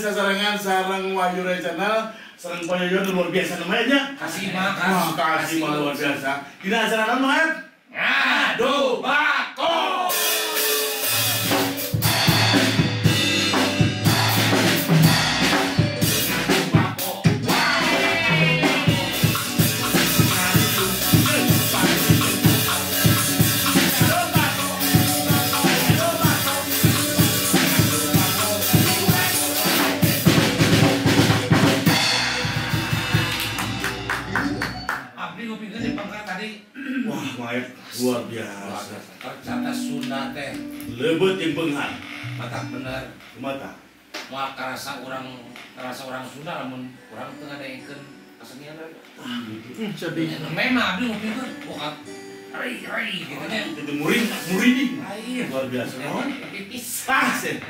Sasarangan sarang Wahyu Channel, sarang Payoyo luar biasa namanya. Kasih makan, kasih luar biasa. Dina acara naon Mang? Ngadu bako. Luar biasa. Ternyata Sunda teh lebet yang benghar. Mata bener. Mata. Moal karasa orang Sunda lamun urang teu ngadengkeun kesenian we. Sedih. Memang abdi ngupingkeun bukan rai rai gitu nya. Itu muring muring. Luar biasa. Pipis. Ah, sih.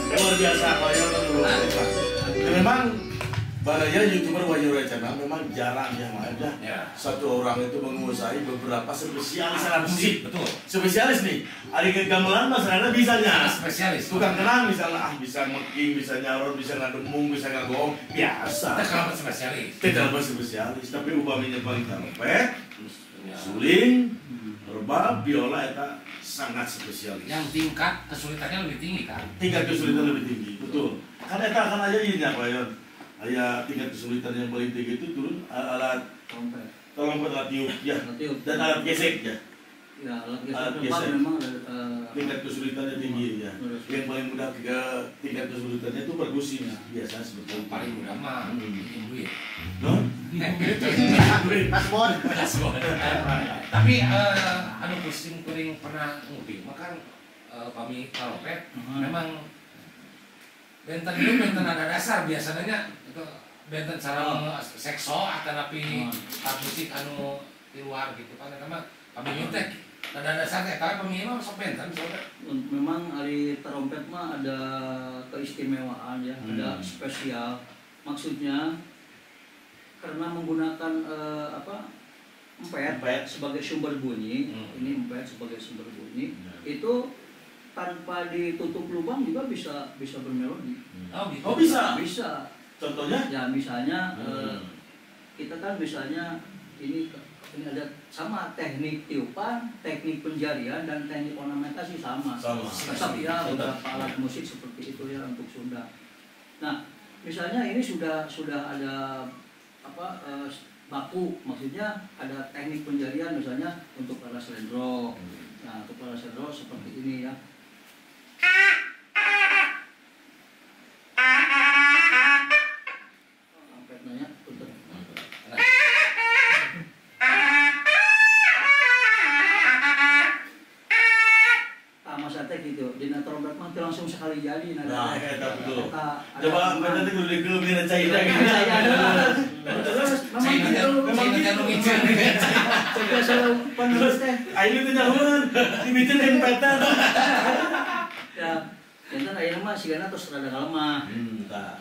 Luar biasa koyo luar biasa. Memang baraya YouTuber Wahyu Ray Channel memang jarang ya Mas ya. Satu orang itu menguasai beberapa spesialis alat musik. Betul. Spesialis nih. Ada gamelan Mas Rana bisanya. Spesialis. Tukang kenang misalnya bisa meking, bisa nyaron, bisa ngademung, bisa ngagong, biasa. Kita kalau spesialis. Tidak spesialis, tapi upamanya paling trompet, suling, rebab, biola eta sangat spesialis. Yang tingkat kesulitannya lebih tinggi kan? Tingkat kesulitan lebih tinggi, betul. Karena eta akan aja ieu nya Pak Yon. Aya tingkat kesulitan yang paling tinggi itu turun alat trompet. Trompet alat tiup ya. Dan alat gesek ya. Ya, alat gesek memang tingkat kesulitannya tinggi ya. Yang paling mudah tingkat kesulitannya itu perkusi biasa sebetulnya. Paling mudah mah duit. No? Kasbon. Kasbon. Tapi anu pusing kuring pernah nguping, maka pami trompet memang benten itu benten nada dasar biasanya itu benten sareng sekso atau napi alat musik anu di luar gitu kan eta mah pami teh nada dasar teh tapi pami mah sok benten soalnya. Memang ari trompet mah ada keistimewaan ya, ada spesial. Maksudnya karena menggunakan empet sebagai sumber bunyi, ini empet sebagai sumber bunyi, itu tanpa ditutup lubang juga bisa bermelodi. Oh, gitu. Oh, bisa. Bisa. Contohnya? Ya misalnya kita kan misalnya ini ada sama teknik tiupan, teknik penjarian dan teknik ornamentasi sama. Tetap ya beberapa alat musik seperti itu ya untuk Sunda. Nah, misalnya ini sudah ada baku, maksudnya ada teknik penjarian misalnya untuk alat slendro. Nah, untuk alat slendro seperti ini ya. Trompetnya tutup. Nah, teh gitu. Dina trompet mah langsung sekali jadi. Nah, eta betul. Coba nanti kudu dikeun cai lagi. Terus memang gitu, memang gitu. Coba penerus teh. Ayeuna teh nyahueun, dibikin empetan. Ya, jantan ayeuna mah sigana tos rada kalemah. Tah.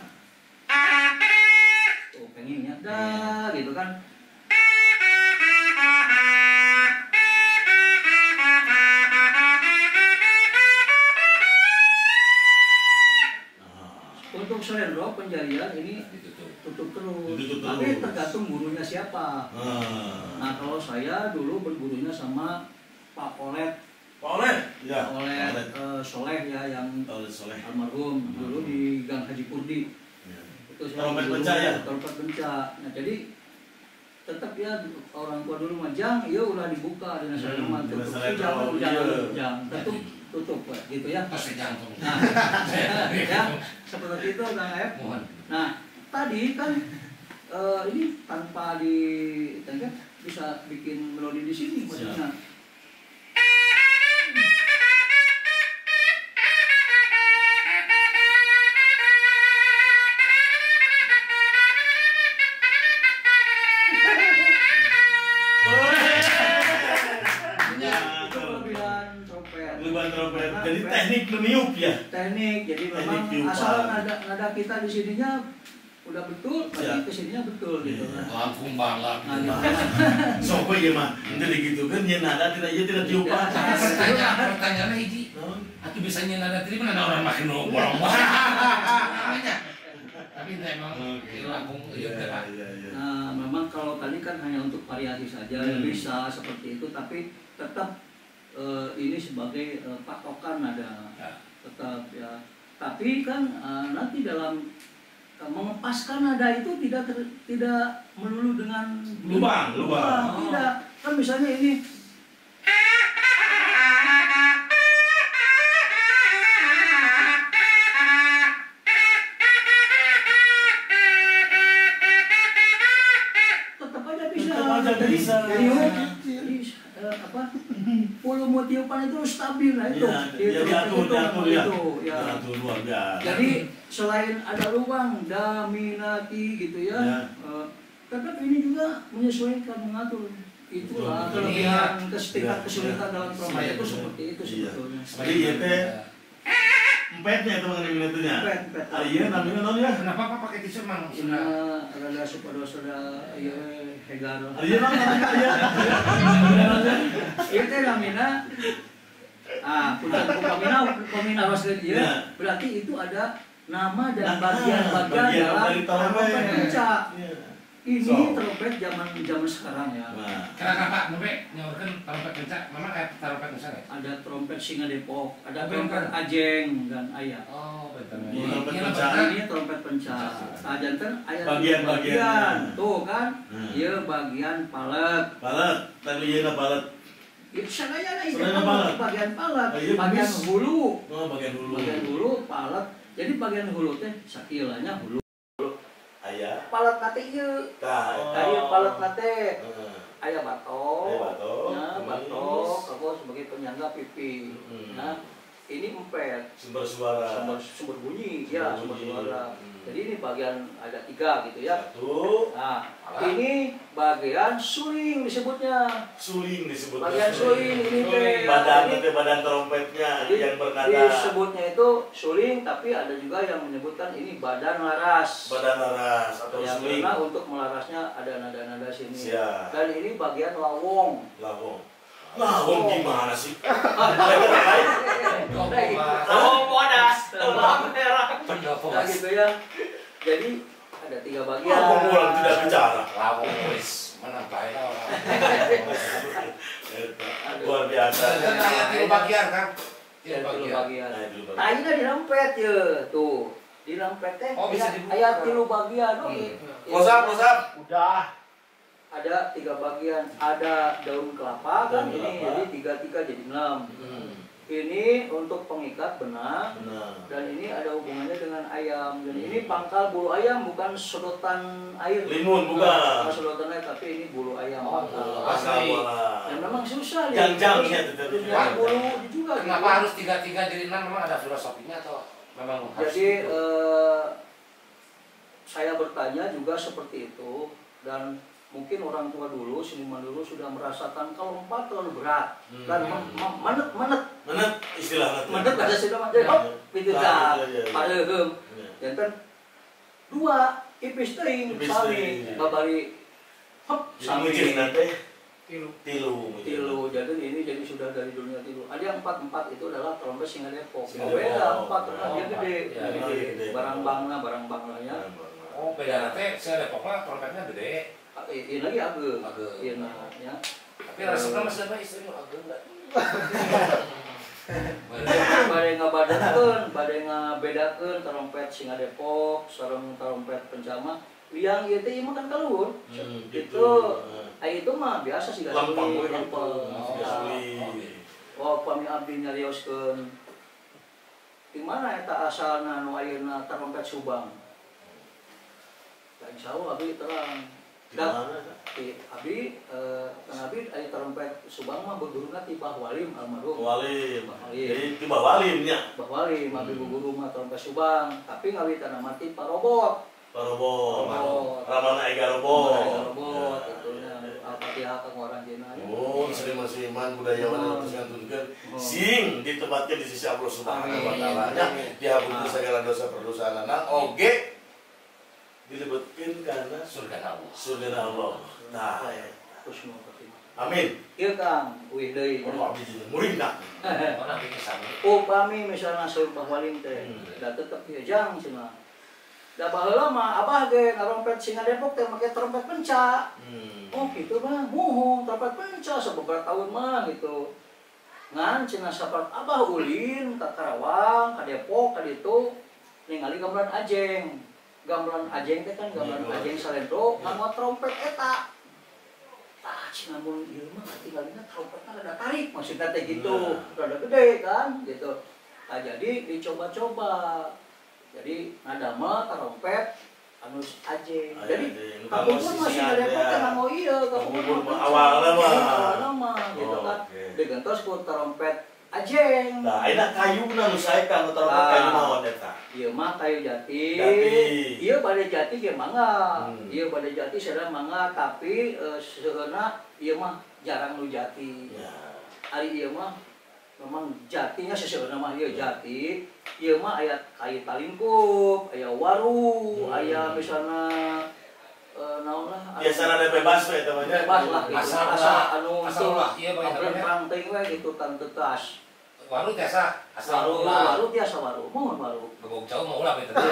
Tuh pengennya dah gitu kan. Untuk slendro penjarian ini tutup terus. Tapi tergantung gurunya siapa. Nah, kalau saya dulu bergurunya sama Pak Olet. Pak Olet? Ya. Pak Olet Soleh ya, yang Soleh. Almarhum dulu di Gang Haji Kurdi. Ya. Itu saya trompet benca ya? Trompet benca. Nah, jadi tetap ya orang tua dulu mah jang, ya ulah dibuka dina slendro mah tutup. Jangan tutup. Tutup gitu ya. Nah, ya seperti itu Kang Aep. Nah, tadi kan ini tanpa di bisa bikin melodi di sini maksudnya. Jadi teknik meniup ya. Teknik, jadi memang asal nada kita di sininya udah betul, pasti kesininya betul gitu. Langkung banget. Sopo ya mah, nanti digitukan ya nada tidak ya tidak tiupan. Pertanyaannya hiji, atau bisa nada tadi mana orang makin bolong namanya. Tapi memang langkung iya. Nah, memang kalau tadi kan hanya untuk variasi saja bisa seperti itu, tapi tetap ini sebagai patokan nada tetap ya. Tapi kan nanti dalam mengepaskan nada itu tidak melulu dengan lubang. Tidak. Kan misalnya ini tetap aja bisa. Jadi apa? Volume tiupan itu stabil, nah itu. Ya, diatur ya. Diatur luar biasa. Jadi selain ada lubang daminati gitu ya, tetap ini juga menyesuaikan, mengatur. Itulah kelebihan tingkat kesulitan dalam trompet itu seperti itu sebetulnya. Jadi ya teh Empetnya itu mengenai itunya. Empet. Ah iya namanya naon ya? Kenapa Pak pakai tisu mang? Sudah rada supados rada ieu hegar. Ah iya naon namanya ya. Ieu teh namina punten upamina naroskeun ieu berarti itu ada nama dan bagian-bagian dalam trompet penca. Ini trompet zaman sekarang ya. Kenapa Pak Nembe nyaurkeun trompet penca? Memang aya trompet misalnya? Ada trompet Singa Depok, ada trompet Ajeng dan aya. Oh, betul. Ini trompet penca. Ini trompet penca. Nah, janten aya bagian-bagian. Tuh kan, ieu bagian palet. Palet, tadi ieu palet. Itu sadayana itu bagian palet, bagian hulu. Oh, bagian hulu. Bagian hulu palet. Jadi bagian hulu teh sakilanya hulu. Aya. Palet nate ieu. Tah, ieu palet nate. Aya batok. Aya batok. Nah, batok kago sebagai penyangga pipi. Nah, ini empet. Sumber suara. Sumber bunyi, ya, sumber suara. Jadi ini bagian ada 3 gitu ya. 1. Nah, ini bagian suling disebutnya. Suling disebutnya. Bagian suling ini teh. Badan itu badan trompetnya yang bernada. Disebutnya itu suling, tapi ada juga yang menyebutkan ini badan laras. Badan laras atau ya, suling. Karena untuk melarasnya ada nada-nada sini. Siap. Dan ini bagian lawong. Lawong. Lawong gimana sih? Lawong bodas, lawong merah. Nah gitu ya. Jadi ada 3 bagian. Lawong orang tidak bicara. Lawong wis menang bae lah. Luar biasa. Ada 3 bagian kan? 3 bagian. Nah, ini dirampet ya tuh. Dirampet teh. Aya 3 bagian oke. Close up. Udah. Ada 3 bagian, ada daun kelapa kan ini, jadi 3 jadi 6. Ini untuk pengikat benang, dan ini ada hubungannya dengan ayam. Dan ini pangkal bulu ayam, bukan sedotan air. Limun bukan. Bukan sedotan air, tapi ini bulu ayam. Oh, pangkal. Dan memang susah ya. Jangjangnya bulu juga. Kenapa harus 3 jadi 6? Memang ada filosofinya atau memang harus? Jadi saya bertanya juga seperti itu, dan mungkin orang tua dulu, seniman dulu sudah merasakan kalau 4 terlalu berat dan menet istilahnya menet ada sudah jadi oh gitu dah pareum janten 2 ipis teuing sami babari hop sami teh tilu jadi ini jadi sudah dari dunia tilu. Ada yang 4 itu adalah trompet Singa Depok. Beda 4 karena dia gede barang banglanya. Oh beda teh Singa Depok mah trompetnya gede. Ini lagi ageng. Iya, ya. Tapi rasanya masih ada istri nu ageng enggak? Bade ngabadankeun, bade ngabedakeun trompet Singa Depok sareng trompet penca mah. Liang ieu teh ieu mah kan kaluhur. Gitu. Ai itu mah biasa sih lempeng. Oh, pami abdi nyarioskeun. Di mana eta asalna nu ayeuna trompet Subang? Da insyaallah abdi terang. Abi, Abi aya trompet Subang mah beguruna ti Bah Walim almarhum. Walim. Jadi ti Bah Walim nya. Bah Walim abi guru mah trompet Subang, tapi ngawitan mah ti Parobot. Parobot. Ramana Ega Robot. Ega Robot itunya Al-Fatihah ka orang dina. Oh, seniman-seniman budayawan terus ngantunkeun sing ditempatkeun di sisi Allah Subhanahu wa taala nya, dihapunten segala dosa perdosaanana oge dilebetkeun kana surga Allah. Surga Allah. Nah, amin. Ieu Kang, uih deui. Oh, abdi jeung muridna. Upami misalna saur Bah Walim teh, da tetep ieu jang cenah. Da baheula mah abah ge ngarompet Singa Depok teh make trompet penca. Oh gitu mah, muhung trompet penca sababaraha tahun mah gitu. Ngan cenah sapat abah ulin ka Karawang, ka Depok, ka ditu ningali gamelan Ajeng. Gamelan Ajeng teh kan gamelan Ajeng Salendro nganggo trompet eta. Tah cenah mun ieu mah katinggalina trompetna rada tarik maksudna teh gitu, rada gede kan gitu. Nah, jadi dicoba-coba. Jadi ngadamel trompet anu Ajeng. Jadi kapungkur masih ada Depok teh nganggo ieu, kapungkur awalna mah. Awalna mah gitu kan. Digentos ku trompet Ajeng. Nah, ayeuna kayuna nu sae kanggo trompet kayu naon eta? Ieu mah kayu jati. Ieu bade jati ge mangga. Ieu bade jati sadaya mangga, tapi seueurna ieu mah jarang nu jati. Ari ieu mah Memang jatinya seseorang mah ieu jati, ieu mah aya kayu talingkup, aya waru, aya misalna naon lah. Biasana ada bebas we eta mah nya. Bebas lah gitu. Asal anu asal ulah ieu perang teuing we gitu tan tetas. Waru tiasa asal waru, waru tiasa waru, mohon waru. Gebog jauh mau ulah we teh. Jadi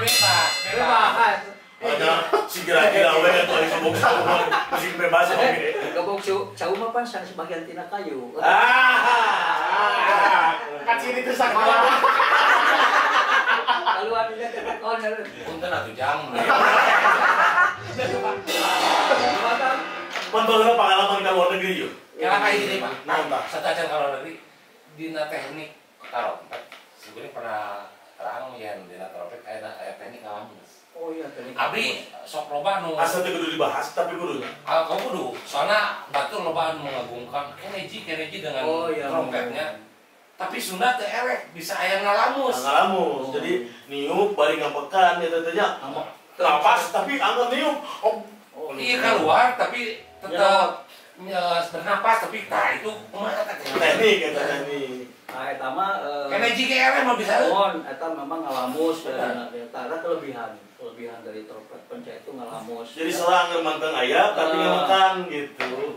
bebas, bebas. Ada si kira-kira we atuh ari gebog jauh masih bebas oge. Gebog jauh mah pan sanes bagian tina kayu. Ah. Kaciri teh sakola. Kaluan ieu teh kon. Punten atuh jang. Pan baheula pengalaman ka luar negeri yeuh. Kira kayak gini Pak. Naon tah? Satacan ka luar negeri dina teknik tarompet. Sebenarnya pernah terang yen dina trompet aya teknik ngalamus. Oh iya teknik. Abdi sok loba nu asa teu kudu dibahas tapi kudu. Ah kudu. Soalna batur loba anu mengagungkan Kenji dengan oh, iya, trompetnya. Tapi Sunda teu erek bisa aya ngalamus. Ngalamus. Jadi niup bari ngampekan eta teh nya. Napas tapi anggar niup. Oh, iya keluar tapi tetap bernapas tapi tah itu kumaha teh teknik eta teknik. Nah eta mah Kenji ge eleh mah bisa. Mohon eta memang ngalamus ya eta kelebihan dari trompet penca itu ngalamus. Jadi seorang anggar manteng aya tapi ngamakan gitu.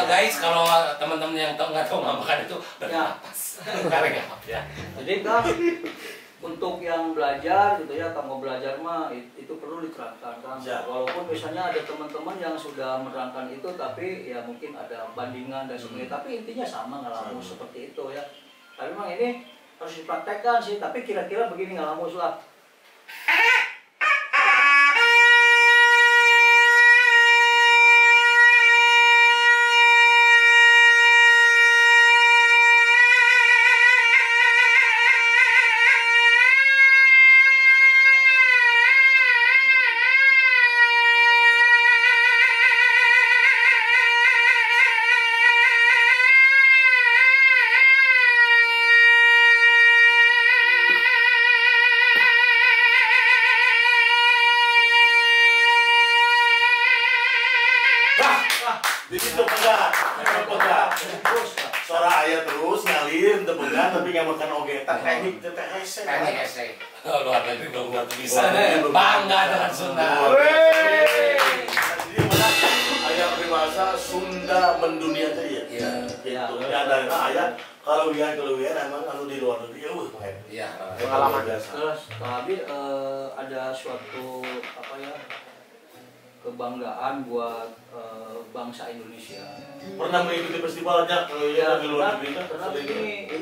Guys kalau teman-teman yang tahu nggak tahu ngamakan itu bernapas. Karena ya. Jadi kan untuk yang belajar gitu ya, kalau mau belajar mah itu perlu diterangkan kan. Ya. Walaupun misalnya ada teman-teman yang sudah menerangkan itu, tapi ya mungkin ada bandingan dan sebagainya. Tapi intinya sama ngalamus seperti itu ya. Tapi memang ini harus dipraktekkan sih. Tapi kira-kira begini ngalamus lah. Jadi itu pegat, Suara ayah terus ngalir, teu pegat tapi nggak makan oge. Teknik teh hese. Teknik hese. Luar negeri belum bisa. Bangga dengan Sunda. Jadi mana ayah peribahasa Sunda mendunia teh ya. Iya. Gitu. Ya dari ayah kalau kelebihan emang anu di luar negeri eueuh mah. Iya. Pengalaman. Terus tapi ada suatu apa ya? Kebanggaan buat bangsa Indonesia. Pernah mengikuti festivalnya ya, di luar negeri? Karena ini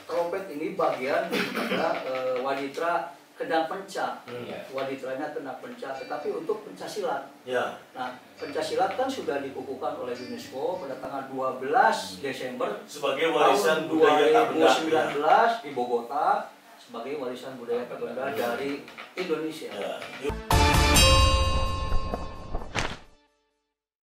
trompet ini bagian daripada waditra kendang penca. Waditranya kendang penca, tetapi untuk pencak silat. Ya. Nah, pencak silat kan sudah dikukuhkan oleh UNESCO pada tanggal 12 Desember sebagai warisan budaya tak benda 2019 di Bogota sebagai warisan budaya tak benda dari Indonesia. Ya.